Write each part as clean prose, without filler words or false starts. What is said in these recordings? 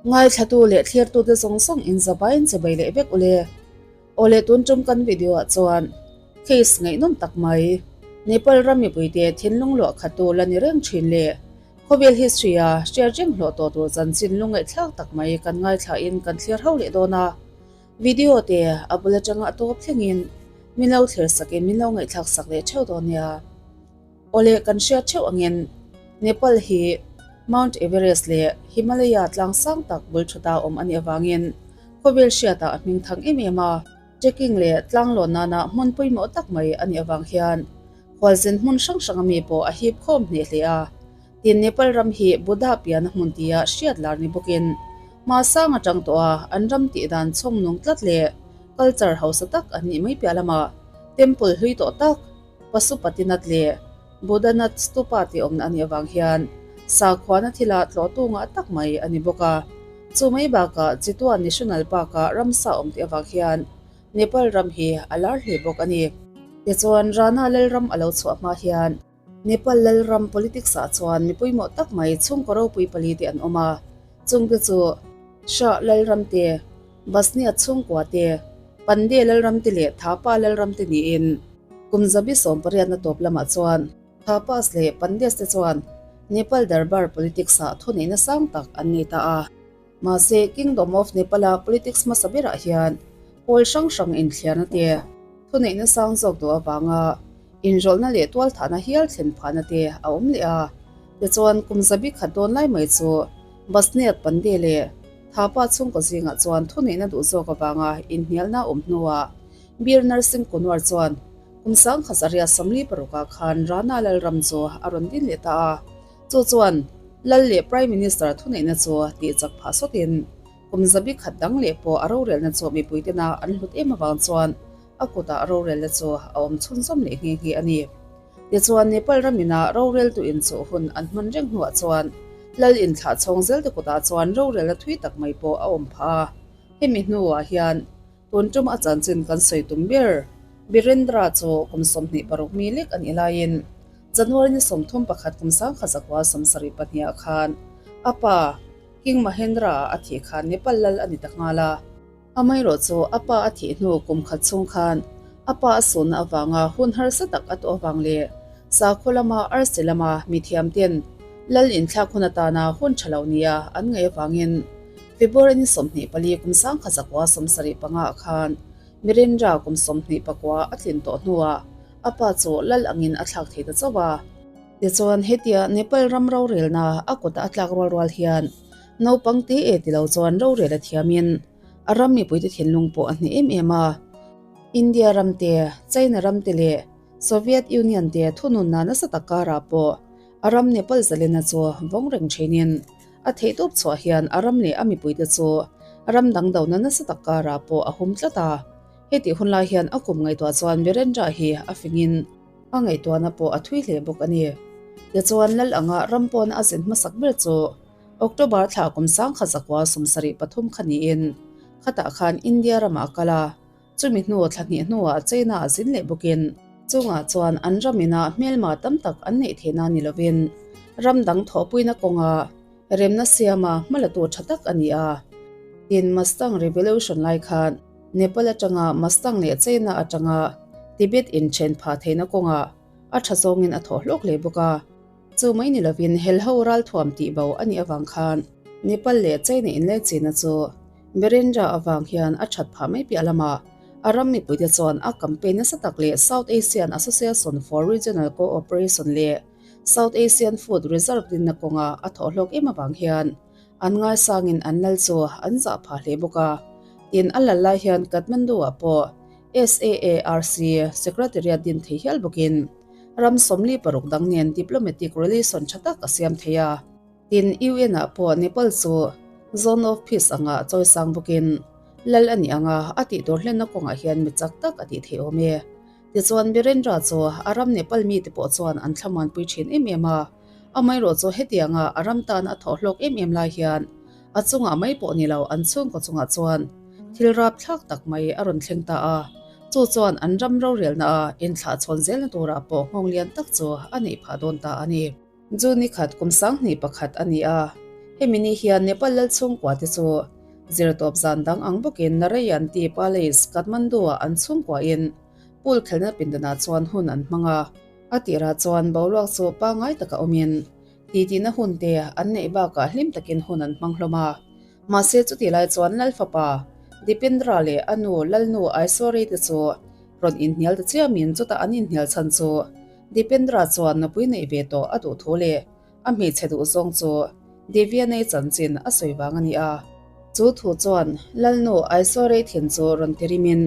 Ngaithlatu leh thlirtute zawng zawng in zavaiin che bai leh vek ule. Aw leh tun tum kan video ah chuan case ngaihnawm tak mai Nepal ram mipuite thinlung luah khattu la ni reng thin leh khawvel history a hriat reng hlawh tawh tur chanchin lungngaihthlak tak mai kan ngaithla in kan thlir ho leh dawn a. Video te a bul atanga a tawp thlengin min lo thlir sakin min lo ngaihthlak sak leh theuh dawn nia. Awle kan hriat theuh angin Nepal hi Mount Everest leh Himalaya tlang sang tak bul thuta awm a nih avangin khawvel hriatah a hming thang em em a. Trekking leh tlang lawn nana hmun pawimawh tak mai a nih avang hian khualzin hmun hrang hrang ami pawh a hip khawm hneh hle a. Tin Nepal ram hi Buddha piana hmun tia hriat lar ni bawkin hma sang atang tawh a an ram tih dan chhawng nung tlat leh culture hausa tak an nih mai piah lamah temple hlui tawh tak Pasupatinath leh Budhanath Stupa tih awmna a nih avang hian sakhuana thila tlawhtu ngah tak mai a ni bawk a. Chu mai bakah Chitwan National Park-ah ramsa awm tih avang hian Nepal ram hi a lar hle bawk a ni. Tichuan, Rana Lalram a lo chhuah hma hian Nepal Lalram politics-ah chuan mi pawimawh tak mai chhungkaw ropui pali te an awm a, chungte chu Shah Lalram te, Basniat chhungkua te, Pandey Lalram te leh Thapa Lalram te niin kum zabi sawmpariatna tawp lamah chuan Thapas leh Pandeys te chuan Nepal Darbar politics-ah thuneihna sang tak an nei ta a. Mahse, Kingdom of Nepal-a politics hmasa berah hian pawl hrang hrang inthliarna te, thuneihna sang zawk duh avanga inrawlhna leh tualthahna hial thlen phahna te a awm leh a. Tichuan, kum zabi khat dawn lai mai chu Basnet Pandey leh Thapa chhungkaw zingah chuan thuneihna duh zawk avanga inhnialna a awm hnuah Bir Narsingh Kunwar chuan kum 1936 ah khan Rana Lalram chu a rawn din leh ta a. Chu chuan Lal leh Prime Minister thuneihna chu tihchak phah sawtin kum zabi khat dang leh pawh a rorelna chu mipui tena an hlut em avang chuan a kutah rorelna chu a awm chhunzawm leh nghe nghe a ni. Tichuan Nepal ramina roreltu inchuh hun an hman reng hnuah chuan Lal inthlah chhawng zel te kutah chuan rorelna thui tak mai pawh a awm phah a. Hemi hnuah hian Tun tum a chanchin kan sawi tum ber. Birendra chu kum 26 mi lek a nih laiin January ni 31 kum 1972 ah khan a pa King Mahendra ah a thih khan Nepal lal a ni ta nghal a. Amaherawh chu a pa a thih hnu kum khat chhung khan a pa a sunna avanga hun harsa tak a tawh avang leh sakhaw lama arsi lama mithiam ten lal inthlak hun atana hun tha lo nia an ngaih avangin February ni 24 kum 1975 ah khan Mirendra kum 29 a tlin tawh hnuah a pa chu lal angin a thlak thei ta chauh a. Tichuan hetia Nepal ram rorelna a kutah a tlak rual rual hian naupang te e ti lo chuan rorel a thiamin a ram mipuite thinlung pawh a hneh em em a. India ram te, China ram te leh Soviet Union te thununna nasa tak karah pawh a ram Nepal zalena chu vawng reng thinin A theihtawp chhuah hian a ram leh a mipuite chu ram dang dona nasa tak karah pawh a hum tlat a. Hetih hun lai hian a kum ngaihtuah chuan Birendra hi a fingin a ngaihtuahna pawh a thui hle bawk a ni. Tichuan lal anga ram pawna a zin hmasak ber chu October thla kum 1973 kha niin khatah khan India ramah a kal a. Chumi hnu thla hnih hnuah China a zin leh bawkin chungah chuan an ram inah hmelma tam tak an neih theihna ni lovin ram dang thawhpuina kawnga remna siama hmalatu tha tak a ni a. Tin, Mustang Revolution lai khan Nepal atanga Mustang leh China atanga Tibet inthen phah theihna kawngah a tha zawngin a thawh hlawk hle bawk a. Chu mai ni lovin helho ralthuam tih bo a nih avang khan Nepal leh China inlaichina chu Birendra avang hian a that phah mai piah lamah a ram mipuite chuan a campaign nasa tak leh South Asian Association for Regional Cooperation leh South Asian Food Reserve dinna kawnga a thawh hlawk em avang hian an ngaisangin an lal chu an zah phah hle bawk a. Tin, a lal lai hian Kathmandu-ah pawh SAARC Secretariat din thei hial bawkin ram 46 dang nen diplomatic relation tha tak a siam thei a. Tin, UN-ah pawh Nepal chu Zone of Peace anga chawisang bawkin lal a nih anga a tih tur hlenna kawngah hian mi chak tak a tih theih awm e. Tichuan, Birendra chu a ram Nepal mite pawh chuan an thlamuanpui thin em em a. Amaherawh chu hetianga a ram tan a thawh hlawk em em lai hian a chungah mai pawh ni lo an chhungkaw chungah chuan thil rapthlak tak mai a rawn thleng ta a. Chu chuan an ram rorelna a inthlahchhawn zelna turah pawh nghawng lian tak chu a neih phah dawn ta a ni. June ni khat kum 2001 a ni a. Hemi ni hian Nepal lal chhungkua te chu zirtawp zan dang ang bawkin Narayanti Palace, Kathmandu-ah an chhungkuain pool khelhna pindanah chuan hun an hmang a. A tirah chuan boruak chu pangngai taka awmin titihna hun te an neih bakah hlim takin hun an hmang hlawm a. Mahse chutih lai chuan Lal fapa Dipendra leh a nu Lalnu Aishwari te chu rawn inhnial ta chiamin chutah an inhnial chhan chu Dipendra chuan nupui neih ve tawh a duh thu leh A hmeichhe duh zawng chu Devianei chanchin a sawi vang a ni a. Chu thu chuan Lalnu Aisorei thin chu rawn ti rimin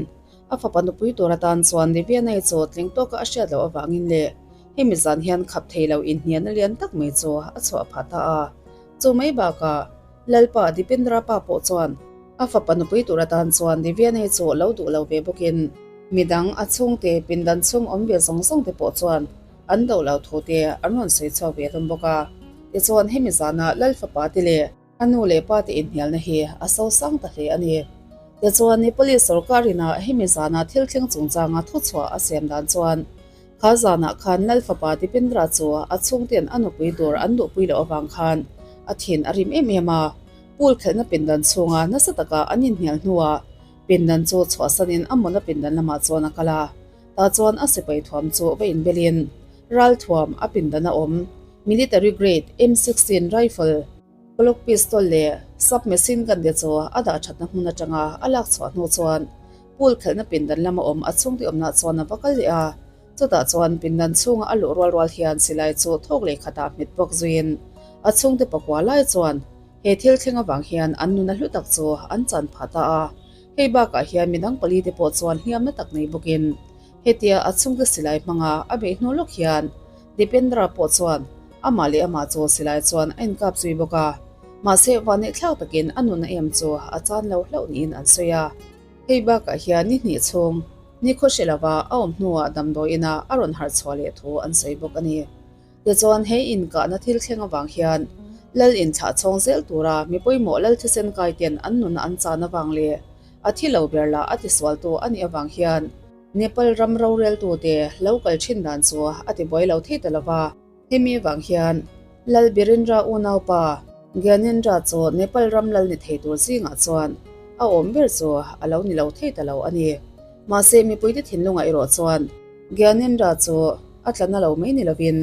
a fapa nupui tur atan chuan Devianei chu tling tawka a hriat loh avangin leh hemi zan hian khap thei lo inhnialna lian tak mai chu a chhuah phah ta a. Chu mai bakah Lalpa Dipendra pa pawh chuan a fapa nupui tur atan chuan Devianei chu lo duh lo ve bawkin midang a chhungte pindan chhung awm ve zawng zawng te pawh chuan An do lo thu te an rawn sawi chhuak ve hlawm bawk a. Tichuan hemi zana Lal fapa te leh a nu leh pa te inhnialna hi a so sang ta hle a ni. Tichuan Nepali sorkar inah hemi zana thil thleng chungchanga thuchhuah a siam dan chuan kha zanah khan Lal fapa Dipendra chu a chhungten a nupui tur an duhpui loh avang khan a thin a rim em em a. Pool khelhna pindan chhunga nasa taka an inhnial hnuah pindan chu chhuahsanin a mawna pindan lamah chuan a kal a. Tah chuan a sipai thuam chu va inbelin ral thuam a pindan a awm. Military grade M16 rifle, Glock pistol leh submachine gun te chu a dah thatna hmun atanga a lak chhuah hnu chuan pool khelhna pindan lama awm a chhungte awmna chuan a va kal leh a. Chutah chuan pindan chhunga a luh rual rual hian silai chu thawk leh khatah hmet bawk zuiin a chhungte pakua lai chuan he thil thleng avang hian an nuna hlu tak chu an chan phah ta a. Hei bakah hian midang pali te pawh chuan hliamna tak nei bawkin hetia a chhungte silai hmanga a beih hnu lawk hian Dipendra pawh chuan amah leh amah chu silai chuan a inkap zui bawk a, mahse vanneihthlak takin a nunna em chu a chan lo hlauh niin an sawi a. Hei bakah hian ni hnih chhung ni khawhre lova a awm hnuah damdawiin a rawn harh chhuah leh thu an sawi bawk a ni. Tichuan he inkahna thil thleng avang hian Lal inthlah chhawng zel tura mi pawimawh Lal thisen kaiten an nuna an chan avang leh a thi lo ber lah a tisualtu a nih avang hian Nepal ram roreltute lo kal thin dan chu a tibuai lo thei ta lova. Hemi avang hian Lal Birendra unaupa Gyanendra chu Nepal ram lal ni thei tur zingah chuan a awm ber chu a lo ni lo thei ta lo a ni. Mahse mipuite thinlungah erawh chuan Gyanendra chu a tla na lo mai ni lovin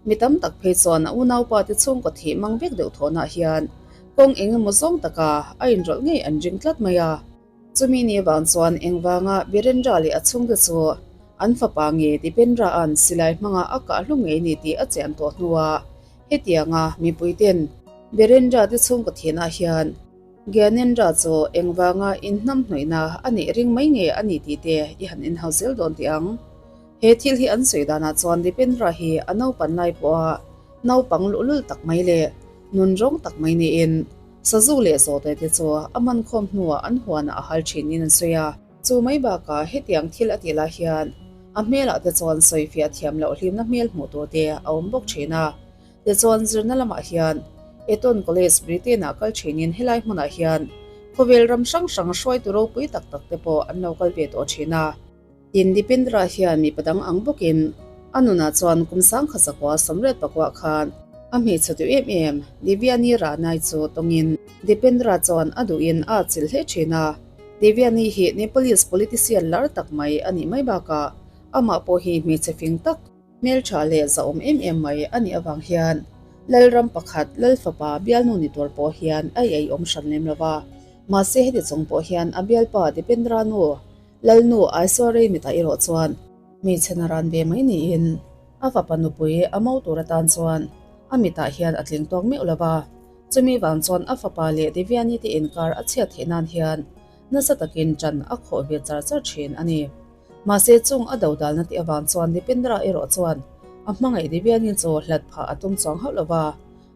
mi tam tak phei chuan a unaupa te chhungkaw thih mang vek deuh thawhnaah hian kawng eng emaw zawng taka a inrawlh ngei an ring tlat mai a. Chumi ni vang chuan engvanga Birendra leh a chhungte chu an fapa nge Dipendra'an silai hmanga a kah hlum ngei ni tih a chian tawh hnuah hetianga mipuiten Birendra te chhungkaw thihnah hian Gyanendra chu engvanga inhnamhnawihna a nih ring mai nge a ni tih te i han inhau zel dawn teh ang. He thil hi an sawi danah chuan Dipendra hi a naupan lai pawha naupang luhlul tak mai leh nun rawng tak mai niin sazu leh zawhte te chu a man khawm hnuah an huanah a hal thin niin an sawi a. Chu mai bakah hetiang thil a tih lai hian a hmelah te chuan sawifiah thiam loh hlimna hmel hmuh tur te a awm bawk thin a. Tichuan zirna lamah hian Eton College Britain-ah kal thinin helai hmunah hian khawvel ram hrang hrang hruaitu ropui tak tak te pawh an lo kal ve tawh thin a. Tin, Dipendra hian mipa dang ang bawkin a nunah chuan kum sangkha zakua sawmriat pakuah khan a hmeichhe duh em em Divyani Ranai chu tawngin Dipendra chuan a duhin a atchilh hle thin a. Divyani hi Nepalese politician lar tak mai a nih mai bakah amah pawh hi hmeichhe fing tak, Hmeltha leh zahawm em em mai a nih avang hian Lalram pakhat Lal fapa bialnu ni tur pawh hian a ei awm hran lem lo va. Mahse heti chung pawh hian a bialpa Dipendra nu Lalnu Aishwarya mitah erawh chuan hmeichhe naran ve mai niin a fapa nupui a mo tur atan chuan a mitah hian a tling tawk meuh lo va. Chumi vang chuan a fapa leh Divyani te inkar a chhiat theih nan hian nasa takin ṭan a khawh ve char char ṭhin a ni. Mahse chung a dodalna tih avang chuan Dipendra erawh chuan a hmangaih Divyani chu hlat phah a tum chuang hauh lo va.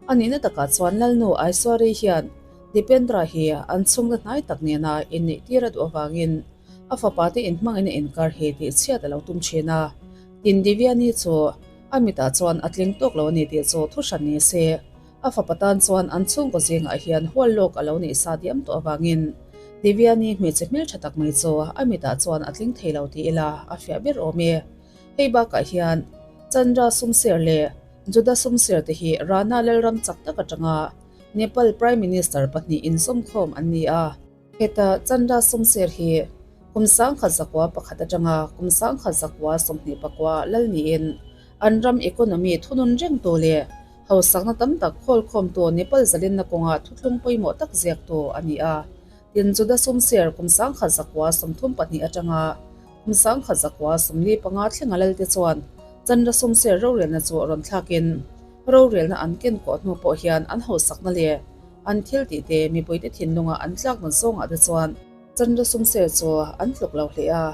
A nihna takah chuan Lalnu Aishwari hian Dipendra hi an chhungte hnai tak nena inneih tir a duh avangin a fapa te inhmangaihna inkar hi tih chhiat a lo tum thin a. Tin Divyani chu a mitah chuan a tling tawk lo a ni tih chu thu hran ni se A fapa tan chuan an chhungkaw zingah hian hual lawk a lo neih sa diam tawh avangin Divyani hmeichhe hmeltha tak mai chu a mitah chuan a tling thei lo ti ila a fiah ber awm e. Hei bakah hian Chandra Sumser leh Juda Sumser te hi Rana Lalram chak tak atanga Nepal Prime Minister pahnih inzawmkhawm an ni a. Heta Chandra Sumser hi kum 1901 atanga kum 1929 lal niin an ram economy thunun rengtu leh hausakna tam tak khawlkhawmtu Nepal zalenna kawnga thuthlung pawimawh tak ziaktu a ni a. Tin, Juda Sumser kum 1932 atanga kum 1945 thlenga lalte chuan Chandra Sumser rorelna chu rawn thlakin rorelna an ken kawh hnu pawh hian an hausakna leh An thil tih te mipuite thinlunga an tlak nawn zawngah te chuan Chandra Sumser chu an tluk lo hle a.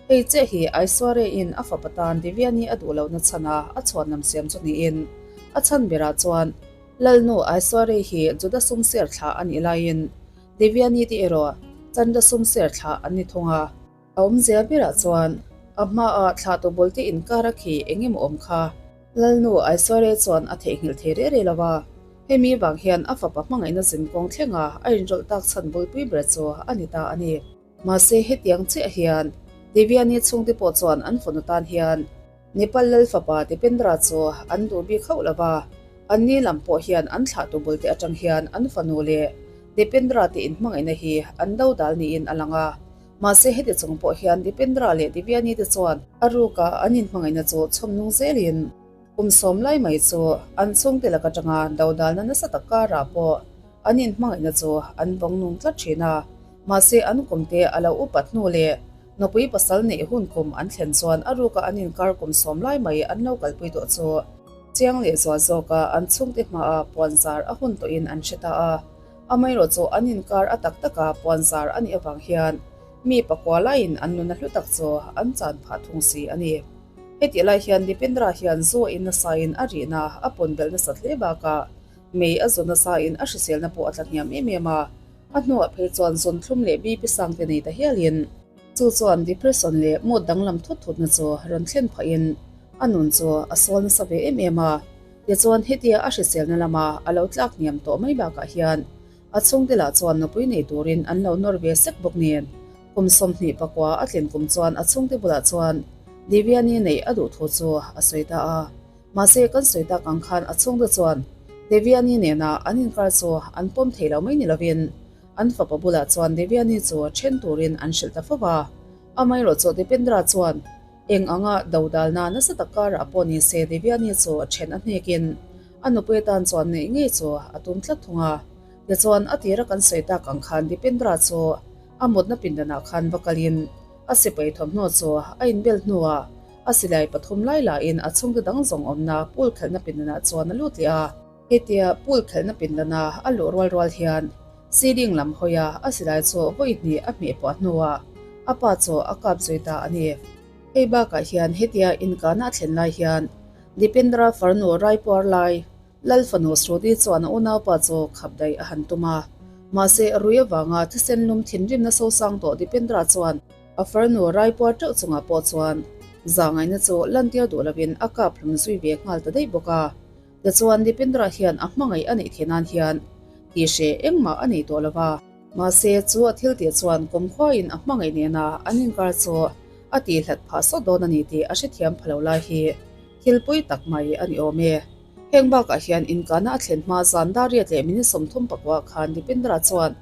Hei chiah hi Aishwarya in a fapa tan Divyani a duh lohna chhana a chhuanlam siam chu niin a chhan berah chuan Lalnu Aishwarya hi Juda Sumser thlah a nih laiin Divyani te erawh Chandra Sumser thlah an ni thung a. A awmzia berah chuan a hmaah thlahtu bulte inkar a khi eng emaw awm kha Lalnu Aishwarya chuan a theihnghilh thei reh reh lo a, hemi vang hian a fapa hmangaihna zinkawng thlenga a inrawlh tak chhan bulpui ber chu a ni ta a ni. Mahse hetiang chiah hian Devyani chhungte pawh chuan an fanu tan hian Nepal lal fapa Dipendra chu an duh bik hauh lo va, anni lam pawh hian an thlahtu bulte atang hian an fanu leh Dipendra te inhmangaihna hi an dodal niin a lang a. Mahse heti chung pawh hian Dipendra leh Divyani te chuan a ruka an inhmangaihna chu chhawm nung zelin kum sawm lai mai chu an chhungte lak atanga dodalna nasa tak karah pawh an inhmangaihna chu an vawng nung tlat thin a. Mahse an kumte a lo upat hnu leh nupui pasal neih hun kum an thlen chuan a ruka an inkar kum sawm lai mai an lo kalpui tawh chu chiang leh zual zawka an chhungte hmaah puanzar a hun tawhin an hre ta a. Amaherawh chu an inkar a tak taka puanzar a nih avang hian mi pakua laiin an nuna hlu tak chu an chan phah thung si a ni. Hetih lai hian Dipendra hian zu a in nasain a rihna a pawn belh nasat hle bakah mei a zu nasain a hriselna pawh a tla hniam em em a, a hnuah phei chuan zun thlum leh BP sang te nei ta hialin chu chuan depression leh mood danglam thut thutna chu rawn thlen phahin a nun chu a sual nasa ve em em a. Tichuan hetia a hriselna lama a lo tlak hniam tawh mai bakah hian a chhungte lah chuan nupui nei turin an lo nawr ve sek bawk nen. Kum 24 a tlin kum chuan a chhungte bulah chuan Devyani neih a duh thu chu a sawi ta a. Mahse kan sawi tak ang khan a chhungte chuan Devyani nena an inkar chu an pawm thei lo mai ni lovin an fapa bulah chuan Devyani chu then turin an hrilh ta fo va. Amaherawhchu Dipendra chuan Eng anga dodalna nasa tak karah pawh ni se Devyani chu a then a hnekin a nupui atan chuan neih ngei chu a tum tlat thung a. Tichuan a tira kan sawi tak ang khan Dipendra chu a mutna pindanah khan va kalin a sipai thawmhnaw chu a inbel hnuah a silai pathum lai lahin a chhungte dang zawng awmna pool khelhna pindanah chuan a lut leh a. Hetia pool khelhna pindana a luh rual rual hian ceiling lam hawia a silai chu vawi hnih a hmeh puah hnuah a pa chu a kap zui ta a ni. Hei bakah hian hetia inkahna a thlen lai hian Dipendra farnu Raipuar lai Lal fanu Shruti chuan a unaupa chu khap daih a han tum a. Mahse rui avanga thisen lum thinrimna sosang tawh Dipendra chuan a farnu Raipuar teuh chungah pawh chuan zahngaihna chu lantir duh lovin a kap hlum zui ve nghal ta daih bawk a. Tichuan Dipendra hian a hmangaih a neih theih nan hian tihhreh engmah a nei tawh lo va. Mahse, chu a thil tih chuan kumkhuain a hmangaih nena an inkar chu a tihhlat phah sawt dawn a ni tih a hrethiam pha lo lai hi thil pui tak mai a ni awm e. Heng bakah hian inkahna a thlen hma zan dar riat leh minute 34 khan Dipendra chuan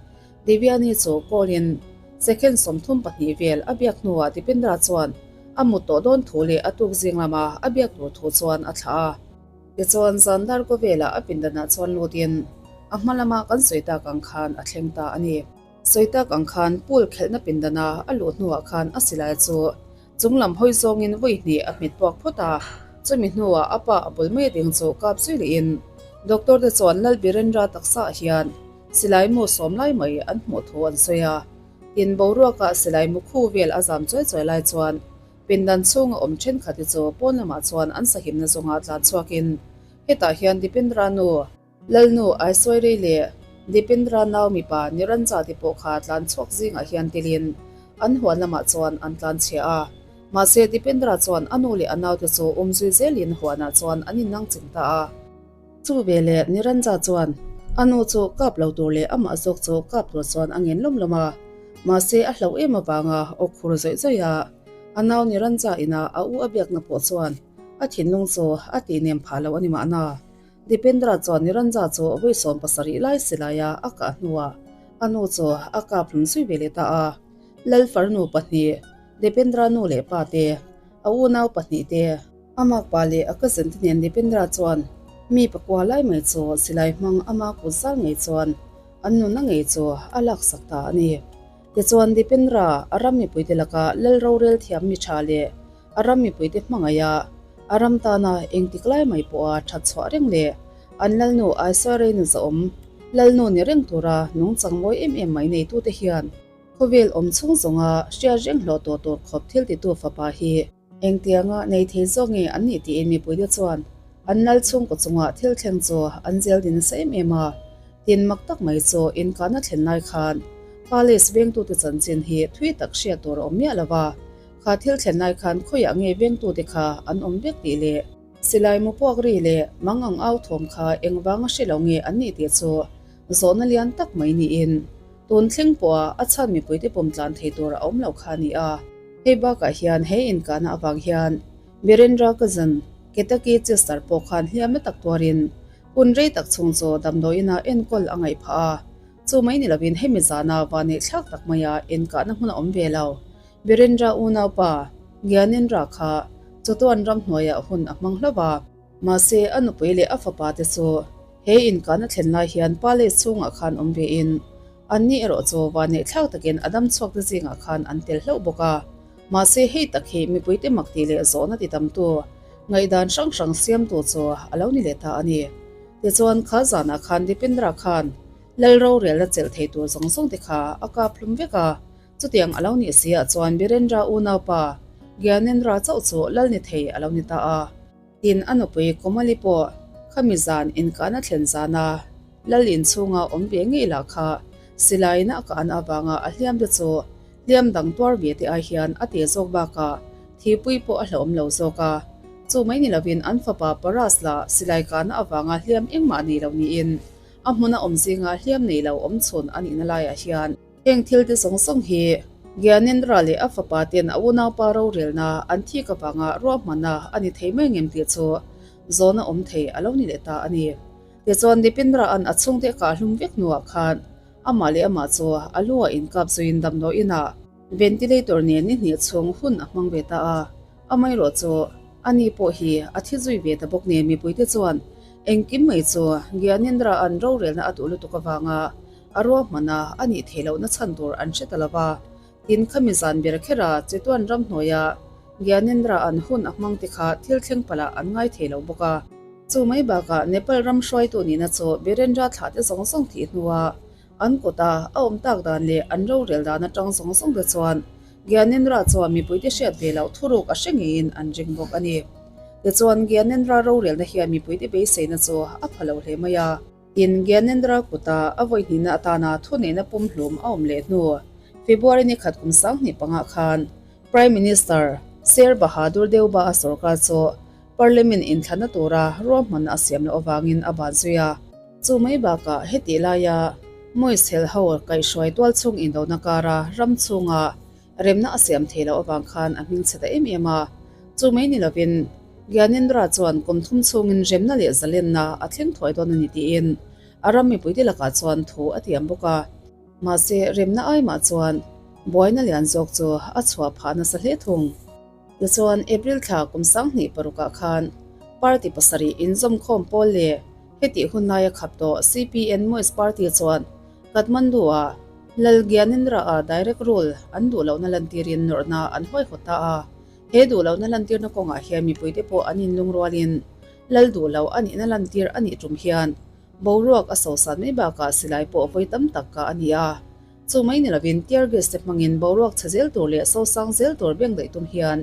Devyani chu call-in second 32 vel a biak hnuah Dipendra chuan a mut tawh dawn thu leh a tuk zing lama a biak tur thu chuan a thlah a. Tichuan, zan dar kaw velah a pindanah chuan lutin a hma lama kan sawi tak ang khan a thleng ta a ni. Sawi tak ang khan pool khelhna pindana a luh hnuah khan a silai chu chung lam hawi zawngin vawi hnih a hmet puak phawt a, chumi hnuah a pa a bul mai ding chu kap zui lehin doctor te chuan Lal Birendra taksaah hian silai mu sawm lai mai an hmuh thu an sawi a. Tin, boruakah silai mu khu vel a zam chuai chuai lai chuan Pindan chhunga awm thenkhat hi chu pawn lamah chuan an sahimna zawnga tlan chhuakin hetah hian Dipendra nu, Lalnu Aishwarya leh Dipendra nau mipa Niranja te pawh kha tlan chhuak zingah hian telin an huan lamah chuan an tlan chhia a. Mahse Dipendra chuan a nu leh a naute chu um zui zelin huanah chuan an innang ching ta a. Chu veleh Niranja chuan a nu chu kap lo tur leh amah zawk chu kap tur chuan a ngen lawm lawm a. Mahse a hlauh em avanga aw khur zawih zawih a, a nau Niranja ina a u a biakna pawh chuan a thinlung chu a tihnem phah lo a ni mahna. Dipendra chuan Niranja chu vawi 70 lai silaia a kah hnuah a nu chu a kap hlum zui ve leh ta a. Lal farnu pahnih, Dipendra nu leh pa te, a unau pahnih te, a makpa leh a cousin te nen Dipendra chuan mi pakua lai mai chu silai hmang ama kut zal ngei chuan an nunna ngei chu a laksak ta a ni. Tichuan Dipendra a ram mipuite laka lal rorel thiam mi tha leh a ram mipuite hmangaih a, a ram tana engtik lai mai pawha that chhuah reng leh an lalnu Aishwarya Nuzawm lalnu ni reng tura nungchang mawi em em mai neitute hian khawvel awm chhung zawnga hriat reng hlawh tawh tur khawp thil titu fapa hi engtianga nei thei zawk nge an nih tiin mipuite chuan an lal chhungkaw chungah thil thleng chu an zel din nasa em em a. Tin mak tak mai chu inkahna thlen lai khan Palace vengtute chanchin hi thui tak hriat tur a awm miah lo va. Kha thil thlen lai khan khawiah nge vengtute kha an awm vek tih leh silai mu puak ri leh mang ang au thawm kha engvanga hre lo nge an nih tih chu zawhna lian tak mai niin tun thleng pawha a chhan mipuite pawm tlan thei tur a awm lo kha a ni a. Hei bakah hian he inkahna avang hian Birendra cousin Ketaki Chester pawh khan hliamna tak tuarin hun rei tak chhung chu damdawiinah enkawl a ngaih phah a. Chu mai ni lovin hemi zana vanneih thlak tak maia inkahna hmun a awm ve lo. Birendra unaupa Gyanendra kha chawtuan ramhnuaiah hun a hmang hlauh a. Mahse, a nupui leh a fapa te chu he inkahna thlen lai hian palace chhungah khan awm vein anni erawh chu vanneih thlak takin a dam chhuak te zingah khan an tel hlauh bawk a. Mahse, hei tak hi mipuite mak tih leh zawhna ti tamtu, ngaihdan hrang hrang siamtu chu a lo ni leh ta a ni. Tichuan, kha zanah khan Dipendra khan Lal rorelna chelh thei tur zawng zawng te kha a kap hlum vek a. Chutiang a lo nih si ah chuan Birendra unaupa Gyanendra chauh chu lal ni thei a lo ni ta a. Tin, a nupui Komali pawh khami zan inkahna thlen zana lal inchhunga awm ve ngei lah kha silaiin a kahna avanga a hliam te chu hliam dang tuar ve te ai hian a te zawk bakah thipui pawh a hlauhawm lo zawk a. Chu mai ni lovin an fapa Paras lah silai kahna avanga hliam engmah nei lo niin a hmuna awm zinga hliam nei lo awm chhun a nihna laiah hian Heng thil te zawng zawng hi Gyanendra leh a fapa ten a unaupa rorelna an thik avanga ruahmanna a ni thei mai ngem tih chu zawhna awm thei a lo ni leh ta a ni. Tichuan Dipendra-a'n a chhungte a kah hlum vek hnuah khan amah leh amah chu a lu a inkap zuiin damdawiinah ventilator nen ni hnih chhung hun a hmang ve ta a. Amaherawh chu ani pawh hi a thi zui ve ta bawk nen mipuite chuan engkim mai chu Gyanendra-a'n rorelna a duh lutuk avanga A ruahmana a nih theih lohna chhan tur an hre ta lo va, tin khami zan ber khera Chituan ramhnuaia Gyanendra an hun a hmang te kha thil thleng palh ah an ngai thei lo bawk a. Chu mai bakah Nepal ram hruaitu nihna chu Birendra thlah te zawng zawng thih hnua an kawta a awm tak dan leh an rorel dan atang zawng zawng te chuan Gyanendra chuan mipuite hriat ve loh thuruk a hre ngeiin an ring bawk a ni. Tichuan Gyanendra rorelna hian mipuite beiseina chu a pha lo hle mai a. Tin, Gyanendra kuta a vawihnihna atana thuneihna pumhlum a awm leh hnu, February ni khat kum 2005 khan Prime Minister Sher Bahadur Deuba-a sorkar chu Parliament inthlanna tura ruahmanna a siam loh avangin a ban zui a. Chu mai bakah hetih laia Moist hel ho kaihhruai tualchhung indona kara ram chhunga Remna a siam thei loh avang khan a hming chhe ta em em a. Chu mai ni lovin Gyanendra chuan kum thum chhungin remna leh zalenna a thleng thuai dawn a ni tiin a ram mipuite lakah chuan thu a tiam bawk a. Mahse, remna aimah chuan buaina lian zawk chu a chhuah phah nasa hle thung. Tichuan, April thla kum 2006ah khan party pasarih inzawmkhawm pawl leh hetih hun laia khap tawh CPN Maoist Party chuan Kathmandu-a Lal Gyanendra-a direct rule an duh lohna lantirin nawrhna an huaihawt ta a. He duh lohna lantirna kawngah hian mipuite pawh an inlungrualin Lal duh lo a nihna lantir a nih tum hian boruak a sosan mai bakah silai pawh vawi tam tak kah a ni a. Chu mai ni lovin tear gas te hmangin boruak chhe zel tur leh sosang zel tur beng daih tum hian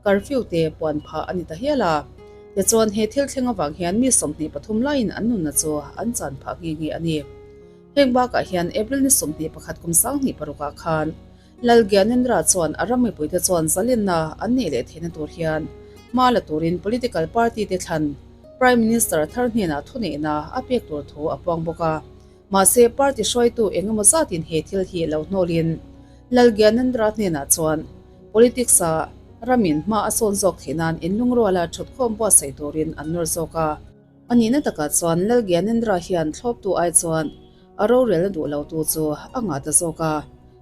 curfew te puan phah a ni ta hial a. Tichuan he thil thleng avang hian mi 23 laiin an nunna chu an chan phah nghe nghe a ni. Heng bakah hian April ni 21 kum 2006ah khan Lal Gyanendra chuan a ram mipuite chuan zalenna an neih leh theihna tur hian hma la turin political party te thlan Prime Minister thar hnenah thuneihna a pek tur thu a puang bawk a. Mahse party hruaitu engemaw zatin he thil hi lo hnawlin Lal Gyanendra hnenah chuan politics-a ramin hma a sawn zawk theih nan inlungruala thutkhawm buatsaih turin an nawr zawk a. A nihna takah chuan Lal Gyanendra hian thlawptu ai chuan a rorelna duh lotu chu a ngah ta zawk a.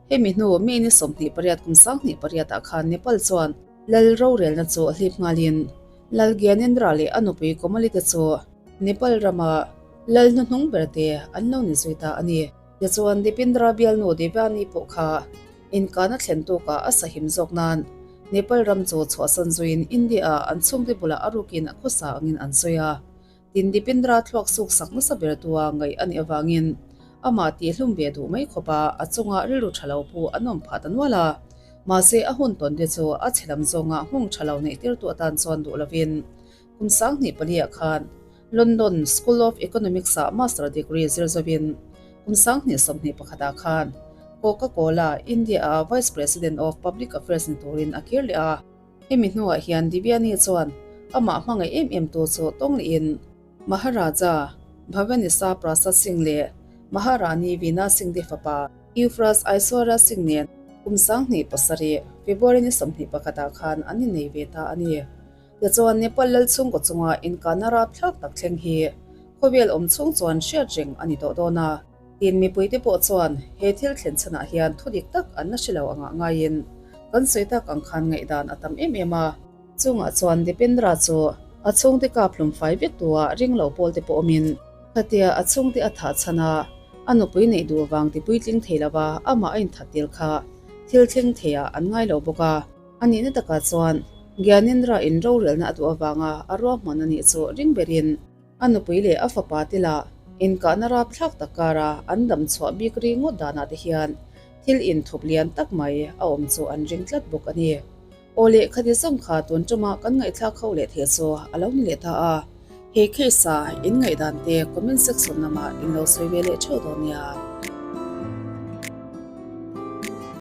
Hemi hnu May ni 28 kum 28 ah khan Nepal chuan Lal rorelna chu hlip nghalin Lal Gyanendra leh a nupui Komali te chu Nepal rama Lal hnuhnung ber te an lo ni zui ta a ni. Tichuan Dipendra bialnu Devyani pawh kha inkana thlen tukah a sahim zawk nan Nepal ram chu chhuahsan zuiin India-ah an chhungte bulah a rukin a khawsa angin an sawi a. Tin Dipendra thluak suk sak nasa ber tua ngaih a nih avangin amah tihhlum ve duh mai khawpa a chunga rilru tha lo pu an awm phah ta nual a. Mahse a hun tawn te chu a chhe lam zawnga nghawng tha lo neih tirtu atan chuan duh lovin kum 2004 khan London School of Economics-ah Master degree zir zawin kum 2021 ah khan Coca-Cola India-a Vice President of Public Affairs ni turin a kir leh a. Hemi hnuah hian Divyani chuan amah hmangaih em em tu chu tawng lehin Maharaja Bhavanisa Prasad Singh leh Maharani Veena Singh te fapa Yuvraj Aishwarya Singh nen kum 2007 February ni 21 ah khan an innei ve ta a ni. Tichuan Nepal lal chhungkaw chunga inkahna rapthlak tak thleng hi khawvel awm chhung chuan hriat reng a ni tawh dawn a. Tin mipuite pawh chuan he thil thlen chhanah hian thu dik tak an la hre lo angah ngaiin kan sawi tak ang khan ngaihdan a tam em em a. Chungah chuan Dipendra chu a chhungte kap hlum fai vek tua ring lo pawl te pawh awmin khatia a chhungte a thah chhan a, a nupui neih duh vang ti puitling thei lova amah a inthat tel kha thil thleng theiah an ngai lo bawk a. A nihna takah chuan Gyanendra in rorelna a duh avanga a ruahman a nih chu ring berin A nupui leh a fapa te lah inkahna rapthlak tak kara an dam chhuah bik ri ngawt danah te hian thil inthup lian tak mai a awm chu an ring tlat bawk a ni. Aw leh khati zawng kha tun tuma kan ngaihthlak ho leh thei chu a lo ni leh ta a, he case-a in ngaihdan te comment section lamah in lo sawi ve leh theuh dawn nia.